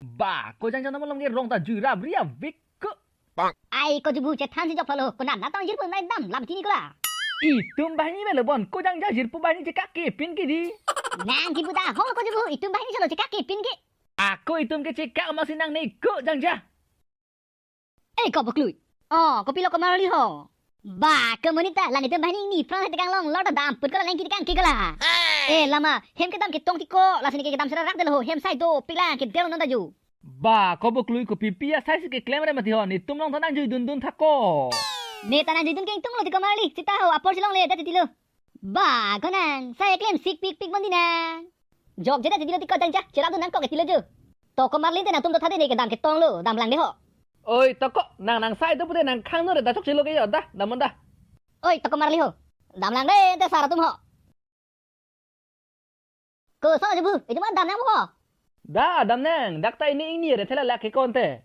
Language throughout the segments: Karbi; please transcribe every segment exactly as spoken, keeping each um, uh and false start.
Ba, ko Jangja, non malom ke rong ta jui rap ri avik ko. Ai, ko Jubu, chethan si jok phalo, konat natang jirpo nai dam lam tini kola. Itum banghini melo bon, ko Jangja jirpo banghini chekak kepin ke dei. Nang kipu ta hong ko Jubu, itum banghini cholo chekak kepin ke. Ako itum ke chekak masi nangne ko Jangja. Eh, ko Buklui. Oh, kopilo ko Marli ho? Ba, ke monit ta, la netum banghini ni phrang hetekang long lor ta dam put kola, lengki tekang ke kola. Eh, lama, hem kedam ketong tiko, lasi neke kedam sera rak delo ho, hem sai dopik lang kedel non ta jo. Ba, ko Buklui, kopi pi asai si keklem re mati ho, netum long ta nangjuidun dun tha ko. Ne ta nangjuidun kengtung lo tiko Marli, sita ho, apor si longle det titilo. Ba, konang, sai klem sik pik pik bon dei nang. Jok je det titilo tiko Jangja, cherap dun nangkok titilo jo. To ko Marli te nangtum dotha de, ne kedam ketong lo, dam lang de ho. Oi, to ko, nang nang sai do pute nang khang no re da chok chelo ke jo, da, dam bon da. Oi, to ko Marli ho. Dam lang de, te sar atum ho. Koson lo Jubu, itum an dam nang ho? Da, dam nang, dak ta ini ingni re thela lak ke konte.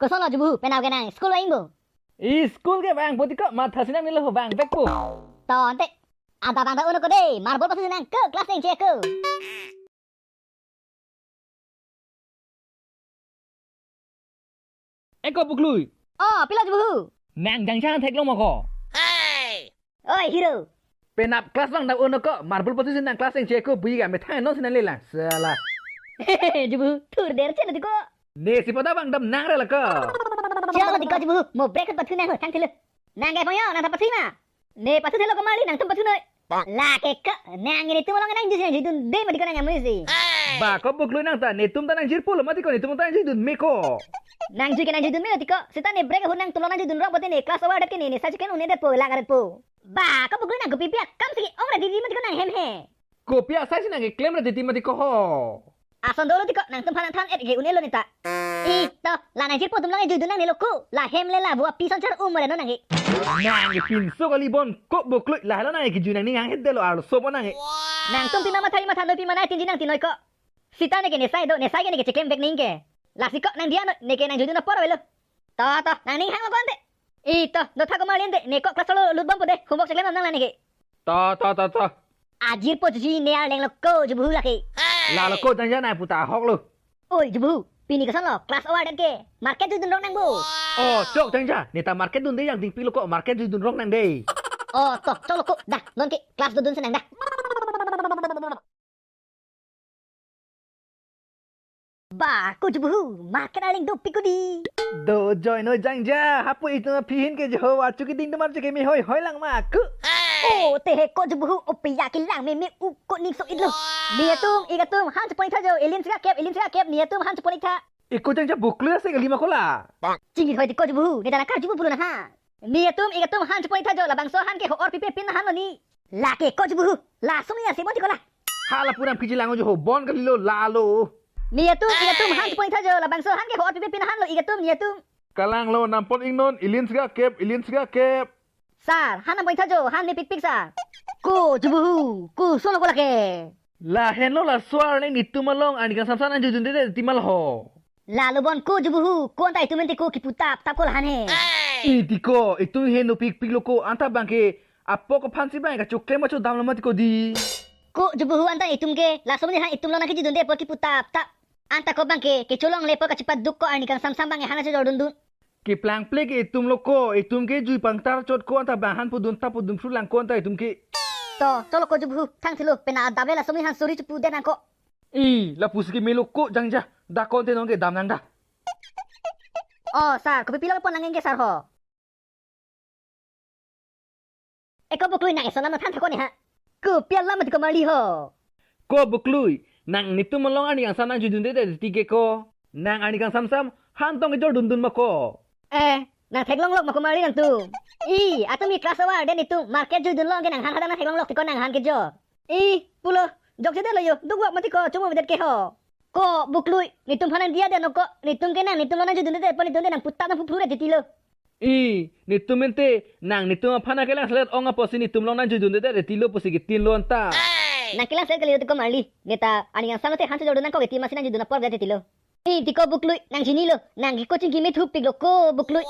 Koson lo Jubu, penap ke nang school vang bo? I school ke vangpo tiko, matha si nangnelo ho vangvekpo. To ante, adap abang ta un-o ko dei, marbol pathu si nang ko, class teng che ko. Eh, ko Buklui. Oh, pilo Jubu? Nang Jangja an theklong ma ko? Oi, hero. Penap class vang ta un-o ko, marbol pathu si nang class teng che ko, bui ga methang non si nang lelang. Sala. Jubu, thur der che lo tiko. Ne si pada vang dam nang re la ko. Chalo tiko Jubu, mo break pathu nang ho, thang thelo. Nang ke pong yo, nang ta pathu ma. Ne pathu thelo ko Marli, nangtum pathu noi. Lake ke, nang netum along nangjuisi nangjuidunde mati ko nang amuisi. Ba ko Buklui, nang ta netum ta nangjirpo lo mati ko, netum ta nangjuidun me ko. Nangjui ke nangjuidun me lo tiko. Sita ne break ahut nangtum along nangjuidun rong pote ne class over det ke ne, ne sai chicken un-e detpo, lak detpo. Ba ko Buklui, nang kopi pi akam si ong ra didi mati ko nang hem he. Kopi asai si nang keklem ra didi mati ko ho. Ason dolo tiko, nangtum aphan nangthan et ke un-e lo ne ta. Ih, to, la nangjirpo atum along juidun nangnelo ko, la hem le la vo api son char umre non nang ke. Nang pinso kali bon, ko Buklui, lahelo nang kejui nangning hang het detlo, arloso bon nang ke. Nangtum pima mathari matha noi, pima nai tinji nang tinoi ko. Sita neke ne sai do, ne sai ke neke cheklemvek ning ke. Lasi ko nang diya noi, neke nangjuidun apor avelo. To, to, nangning hang lo ko ante. Ih, to, dotha ko Marli ante, ne ko class lo lut bompo de, homework cheklem nang la neke. To, to, to, to. Ajirpo juji ne arleng lo ko Jubu lake. Lalo ko Jangja, nang puta ahok lo. Oi Jubu, pini koson lo, class over det ke, market juidun rong nang bo. Oh, chok Jangja, ne ta market dunde, jangding pilo ko market juidun rong nang de. Oh, to, chok lo ko, da, non ke, class dodun si nang da. Ba, ko Jubu, market arleng dopik ko dei. Do join noi Jangja, hapu itum aphi hin ke jo, achu keding atum arju keme hoi hoi lang ma ko. Oh, te he ko Jubu, opiya kelang meme u ko ning so-et lo. Netum, ik atum, han chepon-ik tha jo, ilin sika kep, ilin sika kep, netum han chepon-ik tha. Iko Jangja Buklui ase kali ma ko la. Chingkir hoi te ko Jubu, ne ta nang karju pulo na ha. Netum, ik atum, han chepon-ik tha jo, labangso han ke ho-or pipe pin han lo ni. Lake ko Jubu, lason ni ase bon tiko la. Hala puran piji lang jo ho, bon kalilo lalo. Netum, ik atum, han chepon-ik tha jo, labangso han ke ho-or pipe pin han lo ik atum, netum. Kalang lo, nangpon-ik non, ilin sika kep, ilin sika kep. Sir, han nangpon-ik tha jo, han mepikpik sir. Ko Jubu, koson lo ko lake. Lahenlo laso arleng netum along arni kangsam sam nangjuidunde ti ma la ho. Lalo bon ko Jubu, ko anta itum ante ko kipu tap tap ko la han he. Ih, tiko, itum he nopikpik lo ko, anta bang ke apok aphan si bang kachoklem kachodam lo mati ko dei. Ko Jubu, anta itum ke, laso mene han itum along nangkejuidunde apot kipu tap tap. Anta ko bang ke, kecho longle apot kachepaduk ko, arni kangsam sam bang ke han kachojor dundun. Keplang ple ke itum lo ko, itum ke jui pangtar chot ko, anta bang han pudun tap pudun phru lang ko anta itum ke. To, cholo ko Jubu, thang thelo, penap adap le laso mene han suri chepu det nang ko. Ih, lapusi keme lo ko Jangja, da konte non ke dam nang da. Oh, sir, kopi pilo pon nang ke sir ho. Eh, ko Buklui, nang eson lam than tha ko ne ha. Kopi alam mati ko Marli ho. Ko Buklui, nang netum along arni kangsam nangjuidunde ti ke ko. Nang arni kangsam sam, han tong kejor dundun ma ko. Eh, nang theklong lok ma ko Marli nangtum. Ih, atum ke class over det netum, market juidun long ke nang han hadang nang theklong lok tiko nang han kejor. Ih, pulo, jokje det lo yo, duk lok mati ko, chomo vedet ke ho. Ko Buklui, netum aphan nang diya det no ko, netum ke nang, netum along nangjuidunde apot netum ante nangpu tap nangpu phru det titilo. Ih, netum ante, nang netum aphan nangkelang selet ong apotsi netum along nangjuidunde titilo pusi kitin lo anta. Nangkelang selet kali tiko Marli, ne ta arni kangsam lote han chojor dun nang ko kiti masi nangjuidun apor det titilo. Ih, tiko Buklui, nang chinilo, nang ke ko chingki me thupik lo ko Buklui.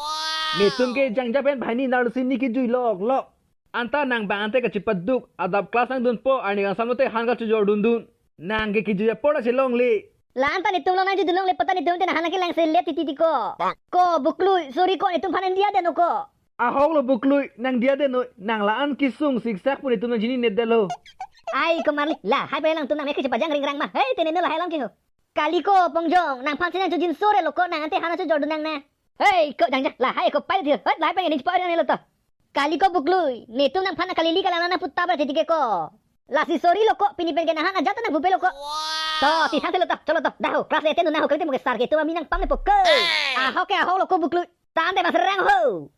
Netum ke Jangja pen banghini nar si ne kejui lok lok. Anta nang bang ante kachepaduk, adap class nangdunpo, arni kangsam lote han kachojor dundun. Nang ke kejui apor ta chelongle. La-an ta netum along nang jui dun longle, pata netum te nangphan nangkelangselet titi ko. Ko Buklui, sorry ko, netum aphan nang diya det non ko. Ahok lo Buklui, nang diya det non, nang la-an kesung siksak pu netum nang chininedet lo. Ai ko Marli, lahai pen nangtum nang mekri chepajang ringrang ma. Hei, te neno lahai alam ke ho. Kali ko Pongjong, nangphan si nang chojinso re lo ko, nang ante aphan nang chojor dun nang na. Hei, ko jangjang, lahai ko pai thil. Hei, lahai pen ning chepajang lo to. Kali ko Buklui, netum nangphan nang kalili kalang nang puta ber titi ke ko. Lasi sorry lo ko, pini pen ke nangphan ajat nang pupe lo ko. To, si sang thil lo to, cholo to, dah ho, class le ten dun nang ho, kali te mo ke sar ke, tu ami nangpang le po ke. Ahok ke ahok lo ko Buklui. Tangte Mas Rang ho.